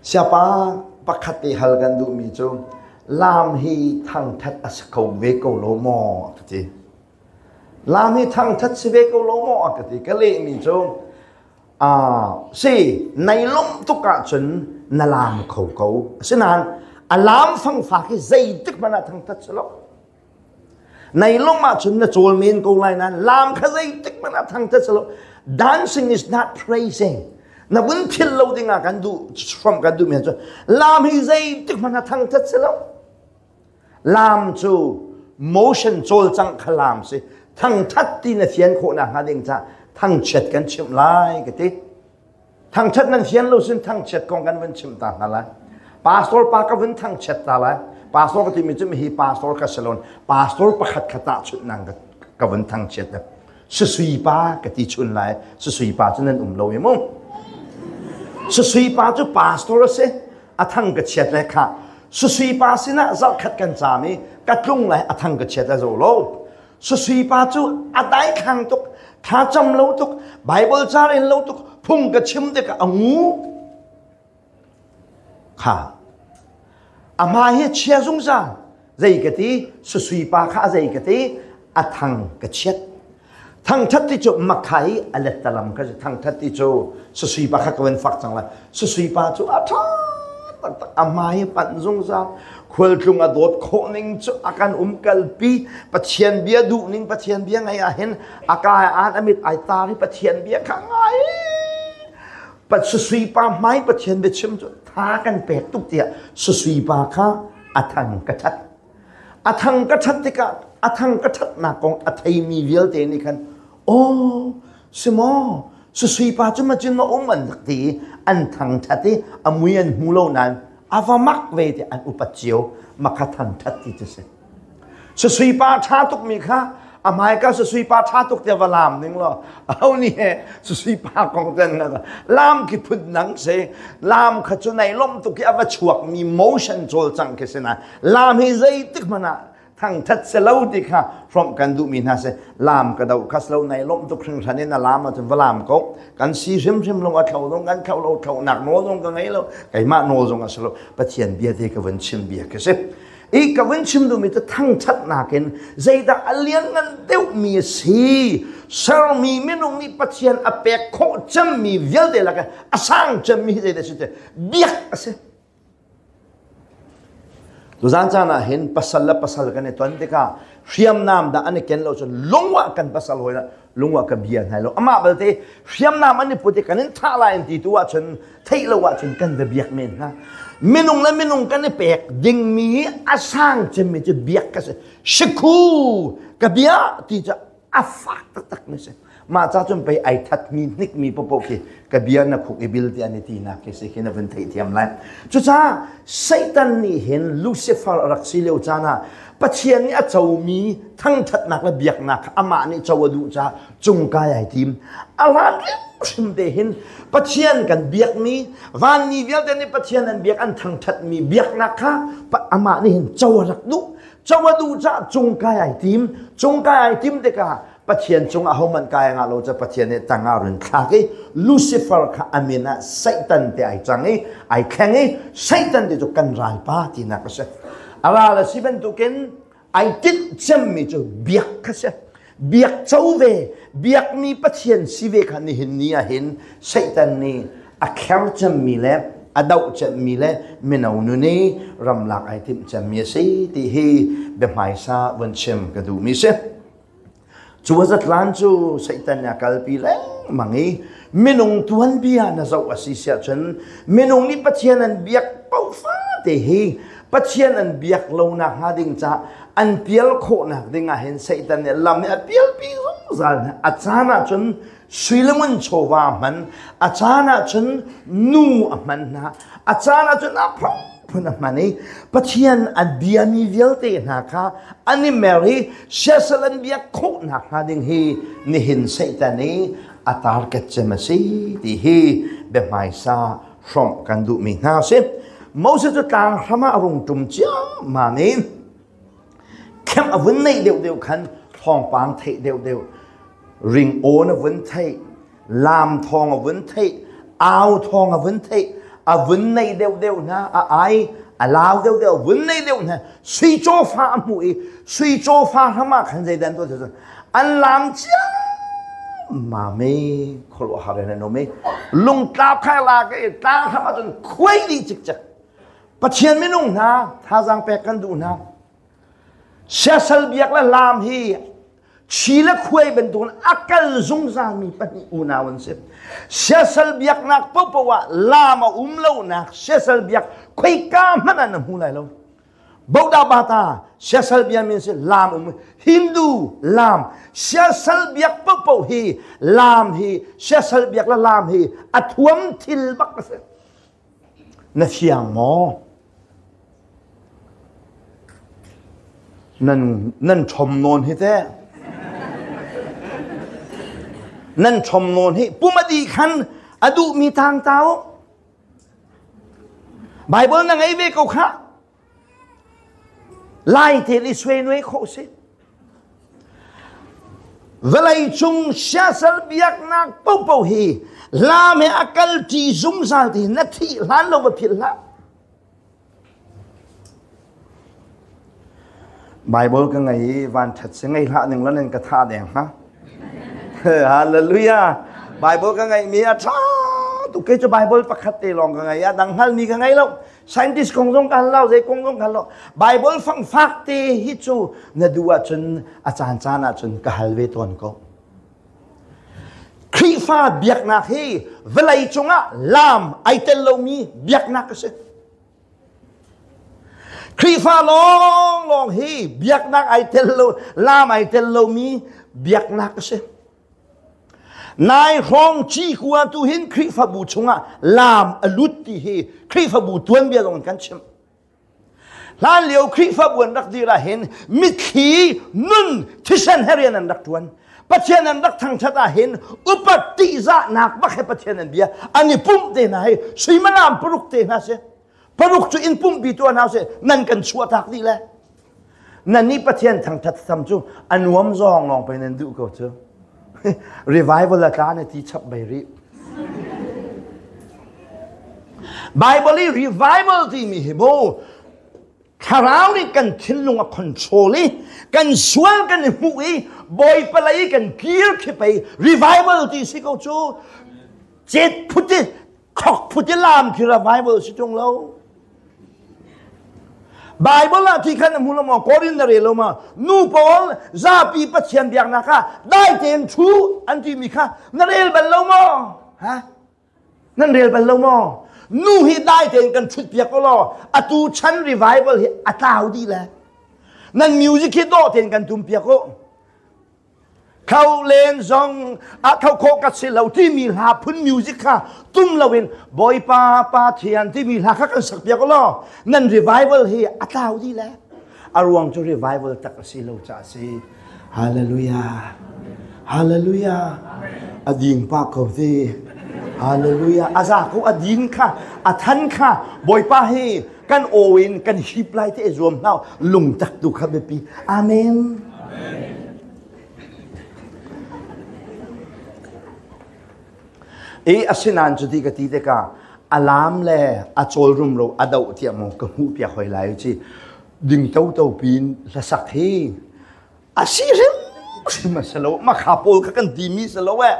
Siapa pakhat te hal kan duhmi cu lam hi thangthat a si kho ve ko lo maw ka ti. Lam hi thangthat si ve ko lo maw a ka ti. Ka lehmi cu si nai lawmh tuk ahcun na laam kho ko. Asinain a laam fangfak hi zeitik hmanh ah thangthat si lo. Nai lawmh ahcun na cawl men ko lai nain laam kha zeitik hmanh ah thangthat si lo. Dancing is not praising. Na vun phil lo ding ah kan duh hrawmh kan duh mi cu laam hi zeitik hmanh ah thangthat si lo. Laam cu motion cawlcangh kha laam si. Thangthat ti na fian khawh nak hnga ding ca thangchiat kan chimh lai ka ti. Thangthat nan fian lo sin thangchiat kong kan vun chim ta hna lai. Pastor pa ka vun thangchiat ta lai. Pastor ka timi cu hi pastor ka si lon. Pastor pakhat kha tahchunh nang ka vun thangchiat. Susui pa ka ti chun lai. Susui pa cu nan um lo i mu. Susui pa cu pastor a si. A thang ka chiat le kha. Susui pa sinah zarhkhat kan caam i ka tlung lai a thang ka chiat a zo lo. Susui pa cu a daithlang tuk, thlacam lo tuk, Bible ca rel lo tuk, phung ka chim tikah a ngu. Kha. A hma hi chia zungzal. Zei ka ti, susui pa kha a zei ka ti, a thang ka chiat. Thangthat ti cu makhai a lettalam kha si. Thangthat ti cu susui pa kha ka van fak cang lai. Susui pa cu a ṭha taktak a hmai panh zungzal. Khualtlung a dawt khawh ning cu a kan umkalpi. Pathian bia duh ning Pathian bia ngai ah hin a ka an a mit ai tar i Pathian bia kha ngai. Pat susui pa hmai Pathian bia chim cu tha kan pek tuk tiah susui pa kha a thang ka that. A thang ka ṭhat tikah a thang ka ṭhatnak kong a theimi vialte nih khan aw si maw susui pa cu macin ma um an rak ti i an thangṭhat i a mui an hmu lo nain a va mak ve ti an upat cio makha thangṭhat ti cu si. Susui pa ṭha tukmi kha a hmaika susui pa ṭha tuk tiah va laam ning law aho nih he susui pa kong ten laam khi phun dang si laam kha cu nei lawmh tuk i a va chuakmi motion cawlcangh khi si na laam hi zeitik hmanh ah thangthat si lo ti kha hrawmh kan duhmi hna si laam ka do khas lo nei lawmh tuk hringhran in a laam ahcun va laam ko kan si hrimhrim lo a thlo zong kan thlo lo thlo nak nawl zong ka ngei lo keimah nawl zong a si lo Pathian bia te ka vun chim bia ka si i ka vun chim duhmi cu thangṭhatnak in zeidah a lianngan deuhmi a si sermi minung nih Pathian a pek khawh cemmi vialte lakah a sang cemmi hi zeidah a si te biak a si Tuzan caan ah hin pasal le pasal kan i ton tikah hriamnam dah an i ken lo cun lungah kan pasal hawi lungah ka bia hna lo amah belte hriamnam an i put i kan in thah lai an ti tu ahcun theih lo ahcun kan va biak men hna minung le minung kan i pek dingmi a sang cemmi cu biak ka si shikhu ka bia ti cu a fak taktak mi si mah ca cun pei ai thatmi hnikmi popo khi ka bia na khuk i bil ti an i ti nak khi si khi na vun theih thiam lai cucaah Satan nih hin Lucifer a rak si lio caan ah Pathian nih a comi thangthatnak le biaknak amah nih co a duh caah cungkai ai tim a hlan hrimhrim te hin Pathian kan biakmi vanmi vialte nih Pathian an biak an thangthatmi biaknak kha amah nih hin co a rak duh co a duh caah cungkai ai tim cungkai ai tim tikah Pathian cung ah hohmanh kai ngah lo ca Pathian nih tang ah run thlak i Lucifer kha a min ah Satan te ai cang i ai thleng i Satan te cu kan ralpa tinak a si a ral a si bantukin ai tinh cemmi cu biak kha si biak co ve biakmi Pathian si ve kha nihin ni ah hin Satan nih a kher cemmi le a doh cemmi le mino nu nih ramlak ai timh cemmi a si ti hi biahmaisa vun chim ka duhmi si. Cu a zatlan cu Satan nih a kalpi lengmang i minung tuanbia na zoh a si siah cun minung nih Pathian an biak paoh fate hi Pathian an biak lo nak hnga ding caah an pial khawhnak ding ah hin Satan nih lam hi a pialpi zungzal hna. A caan ah cun sui le ngun chawva a hman, a caan ah cun nu a hman hna, a caan ah cun a phunphun a hman i Pathian an biami vialte hna kha an i mer i siasal an biak khawhnak hnga ding hi nihin Satan i a target cem a si ti hi biahmaisa hrawmh kan duhmi hna a si. Moses cu tlang hram ah a rung ṭum ciammam i khem a vun neih deuhdeuh khan thawngpang theih deuhdeuh ring aw na vun theih lam thawng a vun theih au thawng a vun theih. A vun nei deuh deuh hna, a ai a lau deuh deuh, vun nei deuh hna. Sui cawfa a hmuh i sui cawfa hram ah khan zeidah an tuah ti an lam ciammam i khuaruahhar in an um i lungtlap kha lak i tlang hram ah cun khuai dih cikcek. Pathian minung hna thazaang pek kan duh hna. Siasal biak le lam hi chi le khuai bantukin a kal zungzalmi pahnih unau an si. Siasal biaknak paohpaoh ah lam a um lonak siasal biak khoika hmanh ah na hmu lai lo. Boda bata siasal bia min si lam um Hindu lam siasal biak paohpaoh hi lam hi siasal biak le lam hi a thuam thil bak a si. Na fiang maw? Nan nan ṭhom nawn hi teh. Nan ṭhom nawn hi pum a dih khan a duhmi tang tau. Bible na ngei ve ko khah. Lai tein i suai nuai khawh si. Vawlei cung siasal biaknak paohpaoh hi lam he a kal ṭi zungzal ti na thih hlan lo va philh hlah. Bible ka ngei i van ṭhat si ngei hlah ning lan in ka thah deng ha. Hallelujah. Bible ka ngeihmi a ṭha tuk. Kei cu Bible pakhat te lawng ka ngei. A dang hngalmi ka ngei lo. Scientist kong zong ka hal lo, zei kong zong ka hal lo. Bible fangfak te hi cu na duh ahcun a caan caan ahcun ka hal ve tawn ko. Khrihfa biaknak hi vawlei cungah lam ai tel lomi biaknak a si. Khrihfa lawnglawng hi biaknak ai tel lo, lam ai tel lomi biaknak a si. Nai hrawng cikua tu hin Khrihfabu chungah laam a lut ti hi Khrihfabu tuanbia zong kan chim. Hlan lio Khrihfabu an rak dir ah hin mitthli nun thisen he rian an rak tuan. Pathian an rak thangthat ah hin upat tihzahnak bak he Pathian an bia an i pumh te hna hi suimilam paruk te hna si. Paruk cu in pumhpi tuah hna sih nan kan chuahtak dih le. Nan nih Pathian thangthat tham cu a nuam zawng lawng pei nan duh ko cu. Revival a tla na ti chap bei rih. Bible i revival timi hi mu thlarau nih kan thinlung a control i kan sual kan i hmuh i Bawipa lei kan kir khi pei revival ti si ko cu cet phut i khok phut i lam khi revival si tung lo. Bible ah thi khan hmu lo maw Korin na rel lo ma nu pawl zapi Pathian biaknak ah dai tein thu an ti mi kha na rel bal lo maw ha nan rel bal lo maw nu hi dai tein kan thut piak ko law atu chan revival hi a tlau dih le nan music hi dawh tein kan tum piak ko Kho len zong a tho khawh ka si lo timi hla phun music kha tum loin Bawipa Pathian timi hla kha kan sak piak law nan revival hi a tlau dih le a ruang cu revival tak a si lo ca a si. Hallelujah. Hallelujah. A ding pa ko ti. Hallelujah. A za ko a din kha a than kha Bawipa hi kan aw in kan hip lai te zuam hna lungtak tu kha biapi. Amen. I asinain cuti ka ti tikah a laam le a cawl rumro a doh tiah maw ka hmuh piak hoi lai ci ding toto pin hlasak hi a si hrimhrim a si lo makha pawl kha kan timi si lo eh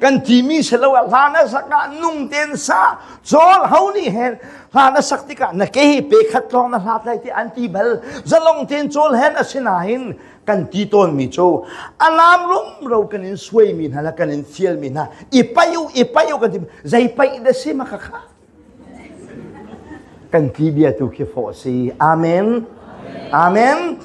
kan timi si lo eh hla na sak ah nung ten sa cawl ho nih hen hla na sak tikah na ke hi pe khat lawng na hlat lai ti an ti bal zalong ten cawl hen a si nain kan ti tawnmi cu a lam rumro kan in suaimi hna le kan in fialmi hna i paih u i paih u kan ti zei paih da si ma kha kha kan ti bia tu khi fawh si amen amen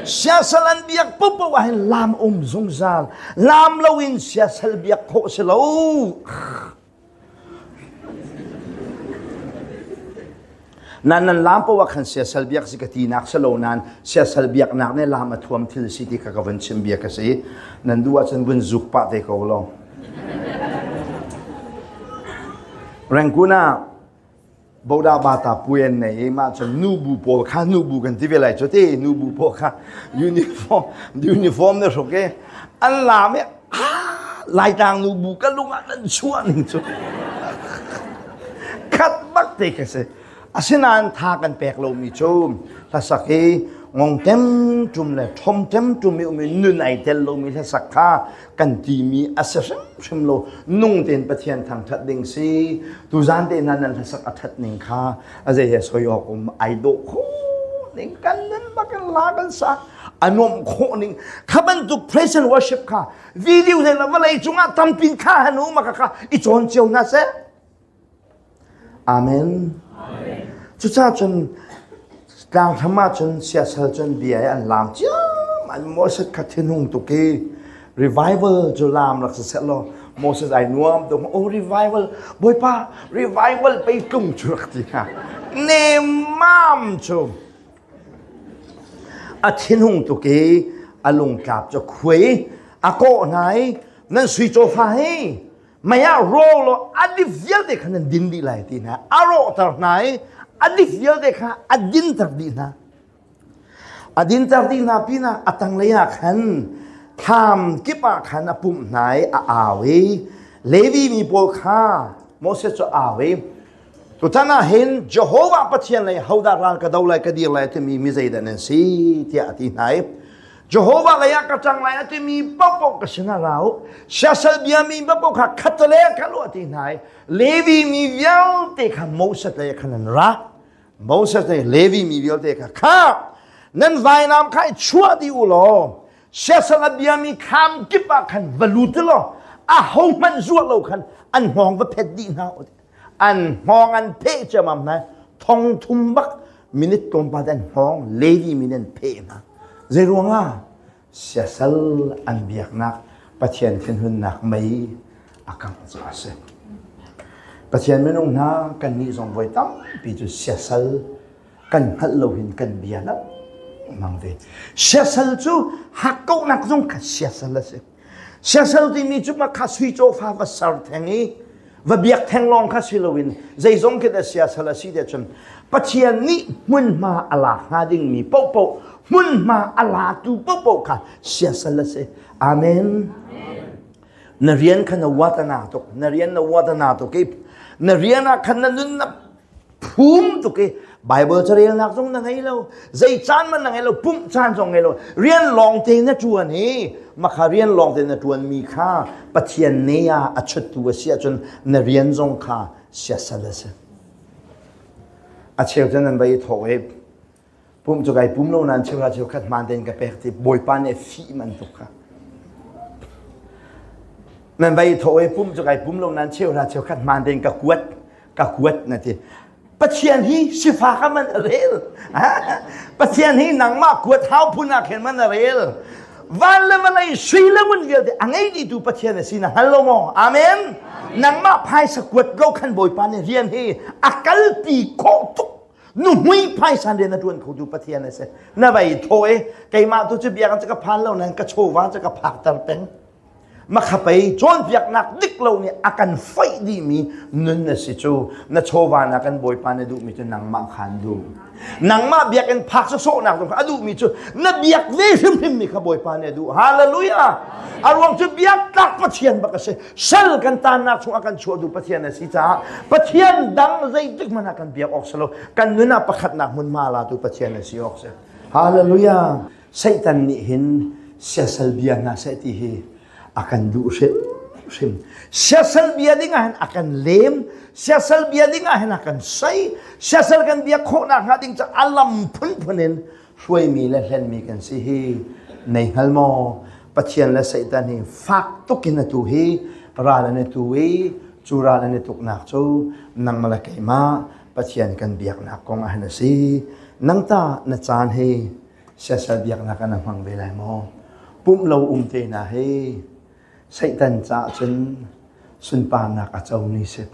siasal an biak popo ah hin lam um zungzal lam loin siasal biak khawh si lo Nan nan lam poah khan siasal biak si ka tinak si lo nan siasal biaknak nih lam a thuam thil si ti kha ka vun chim bia ka si. Nan duh ahcun vun zuk pah te ko lo. Rangoon ah Boda Bata puai an nei i mah cun nubu pawl kha nubu kan ti ve lai cu ti nubu pawl kha uniform uniform na hruk i an lam i Laitlang nubu ka lung ah nan chuah ning cu khat bak. te ka si. Asinain tha kan pek lomi cu hlasak hi ngong tem tum le thom tem tum i um i nun ai tel lomi hlasak kha kan timi a si hrimhrim lo. Nung tein Pathian thangṭhat ding si. Tuzan te hna nan hlasak a ṭhat ning kha a zei he soi awk um ai dawh khawh ning kan nun bak in la kan sa a nuamh khawh ning kha bantuk praise and worship kha video le vawlei cungah tampi kha hanu maka kha i cawn cio hna seh. Amen. Cucaah cun tlanghram ah cun siasal cun bia i an laam ciam an Moses kha thinhung tuk i revival cu laam rak si seh law Moses ai nuam tuk oh revival Bawipa revival pei tlung cu rak ti hnga nemmam cu a thinhung tuk i a lungtlap cu khuai a kawh hna i nan sui cawfa hi mei ah rawl law a dip vialte kha nan din dih lai ti hna a rawhter hna i a dip vialte kha a dinter dih hna a dinter dih hna pinah a tanglei ah khan thlam kip ah khan a pumh hna i a au i Levi mi pawl kha Moses cu au i tutan ah hin Jehovah Pathian lei hodah ral ka do lai ka dir lai timi mi zeidah nan si tiah a ti hna i Jehovah lei ah ka ṭang lai a timi paohpaoh ka sinah ra u. Siasal biami paohpaoh kha khattale kha lu a ti hna i Levi mi vialte kha Moses lei ah khan an ra. Moses nih Levi mi vialte kha kha nan vainam kha i chuah dih u law siasal a biami kham kip ah khan va lut u law ahohmanh zuah lo khan an hngawng va phet dih hna u. An hngawng an pheh ciammam hna. Thong thum bak minute tlawmpal an hngawng Levi min an pheh hna. Zeiruangah siasal an biaknak Pathian thinhunnak mei a kangh cu a si. Pathian minung hna kannih zong voi tampi cu siasal kan hngalh lo hin kan bia lengmang ve. Siasal cu hakkauhnak zong kha siasal a si. Siasal timi cu mah kha sui cawfa va ser theng i va biak theng lawng kha si loin zeizong khi dah siasal a si tiah cun Pathian nih hmunhma a lak hnga dingmi paohpaoh hmunhma a latu paohpaoh kha siasal a si. Amen. Na rian kha na uatana tuk. Na rian na uatana tuk i na rian ah khan na nun na phum tuk i Bible carelnak zong na ngei lo zei caan man na ngei lo pumh caan zong ngei lo rian lawng te na ṭuan i makha rian lawng te na ṭuan mi kha Pathian ne ah a chuttu a si ahcun na rian zong kha siasal a si a cheu cu nan vai i thawk i pumh cu kai pum lo nan cheu cheu khat hmaan tein ka pek ti Bawipa nih fih man tuk kha nan vai i thawk i pumh cu kai pum lo nan cheu cheu khat hmaan tein ka kuat ka kuat na ti Pathian hi sifak ah man a rel Pathian hi nangmah kuat hau phun ah khin man a rel van le vawlei sui le ngun vialte a ngei dihtu Pathian a si na hngal lo maw amen nangmah phaisa kuat lo khan Bawipa nih rian hi a kalpi khawh tuk nuhmui phaisa rian a ṭuan khotu Pathian a si na vai thaw i keimah tu cu biakinn cu ka phan lo nain ka chawva cu ka phakter peng Makhapei cawnpiaknak dik lo nih a kan foih dihmi nun na si cu na chawva na kan Bawipa na duhmi cu nangmah khan duh. Nangmah biakinn phak sawsawhnak zong kha a duhmi cu na biak ve hrimhrimmi kha Bawipa nih a duh. Hallelujah! A ruang cu biak tlak Pathian bak a si. Sal kan tannak chung a kan chuahtu Pathian a si caah Pathian dang zeitik hmanh ah kan biak awk si lo. Kan nun ah pakhatnak hmunhma latu Pathian a si awk si. Hallelujah! Satan nih hin siasal bia hna seh ti hi a kan duh hrimhrim. Siasal bia ding ah hin a kan lem, siasal bia ding ah hin a kan sei, siasal kan bia khawhnak hnga ding cu a lam phunphun in hruaimi le hlenmi kan si hi nei hngal maw? Pathian le Satan hi fak tuk in atu hi ral an i tu i cu ral an i tuknak cu nangmah le keimah Pathian kan biaknak kong ah hin a si. Nang ta na caan hi siasal biaknak ah na hmang ve lai maw? Pumh lo um te hna hi Satan caah cun sunparnak a comi si.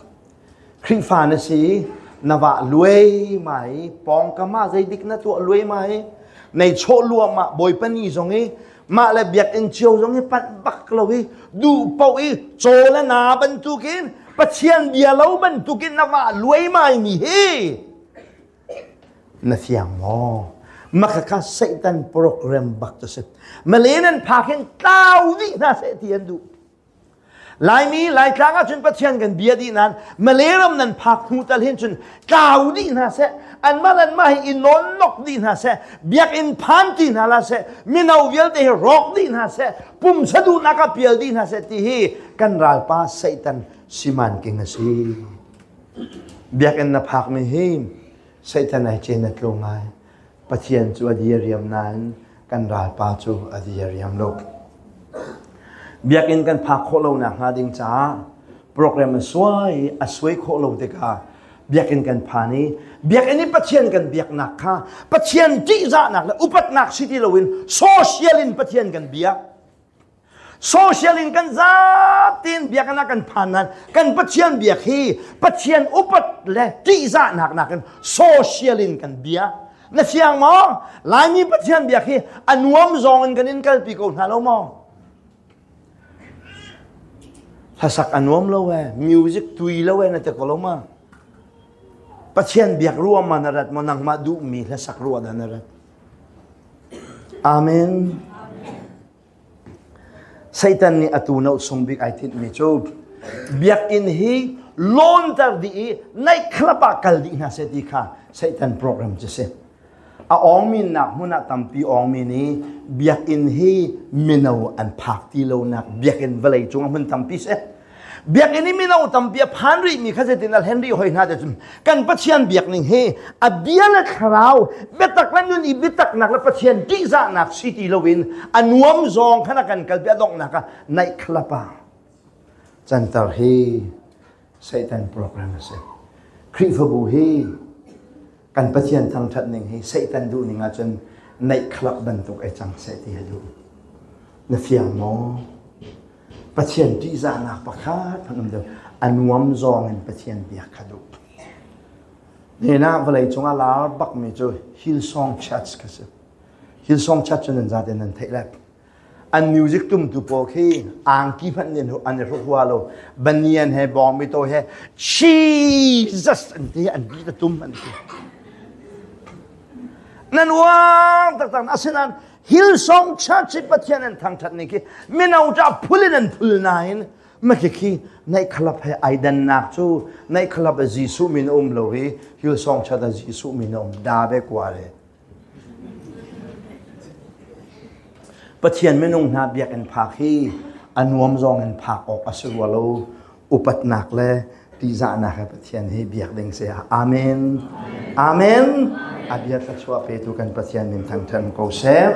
Khrihfa na si, na vah luai mai, pawngkam ah zeidik na tuah luai mai, nei chawh luahmah Bawipa ni zong i mah le biakinn cio zong i panh bak lo i duh paoh i caw le na bantukin Pathian bia lo bantukin na vah luai mai mi hi Na fiang maw? Makhakha Satan program bak cu si. Male nan phak hin tlau dih hna seh ti an duh. Laimi Laitlang ahcun Pathian kan bia dih nain Malay ram nan phak hnu tal hin cun tlau dih hna seh, anmah le anmah hi i nawnnok dih hna seh, biakinn phan ti hna la seh, mino vialte hi rawk dih hna seh, pumsa duhnak ah pial dih hna seh ti hi kan ralpa Satan simanking a si. Biakinn na phakmi hi Satan ai cen a tlu ngai. Pathian cu a diriam nain kan ralpa cu a diriam lo. Biakinn kan phak khawh lo nak hnga ding caah program a suai a suai khawh lo tikah biakinn kan phan i biakinn i Pathian kan biaknak kha Pathian ṭihzahnak le upatnak si ti loin social in Pathian kan biak. Social in kan zatin biakinn ah kan phan nain kan Pathian biak hi Pathian upat le ṭihzahnak nakin social in kan bia. Na fiang maw? Laimi Pathian biak hi a nuam zong in kan in kalpi ko hna lo maw? Hlasak a nuam lo e, music tui lo e na ti ko lo ma? Pathian biak ruang ma na rat maw nangmah duhmi hlasak ruah dah na rat? Amen. Satan nih atu no sung bik ai tinhmi cu biakinn hi lawnter dih i nightclub ah kal dih hna seh ti kha Satan program cu si. A awngmi nak hmun ah tampi awngmi nih biakinn hi mino an phak ti lonak biakinn vawlei cung ah hmun tampi si. Biakinn i mino tampi a phan rihmi kha zeitin al Henry hoi hna te cun kan Pathian biak ning hi a bia le thlarau biatak le nun i biataknak le Pathian ṭihzahnak si ti loin a nuam zawng khan a kan kalpi a donghnak ah naih khlapa canter hi Satan program a si. Khrihfabu hi kan Pathian thangṭhat ning hi Satan duh ning ahcun naih khlap bantuk ai cang seh ti a duh. Na fiang maw? Pathian ṭihzahnak pakhat hmanh um lo. A nuam zawng in Pathian biak kha duh. Nena vawlei cungah lar bakmi cu Hillsong Church kha si. Hillsong Church cu nan zaten nan theih lai. An music tumtu pawl khi angki hmanh nih an i hruk hua lo. Banian he bawngmi to he Jesus an ti an bi tum an ti. Nan uang taktak asinain Hillsong Church i Pathian an thangṭhat ning khi mino ca phul in an phul nain makhi khi nightclub he ai dannak cu nightclub a Jesuh min a um lo i Hillsong Church a Jesuh min a um da be kwa le Pathian minung hna biakinn phak hi a nuam zong in phak awk a si rua lo upatnak le tihzahnak he Pathian hi biak ding si. Amen. Amen. A bia thluachuah petu kan Pathian min thangthan ko seh.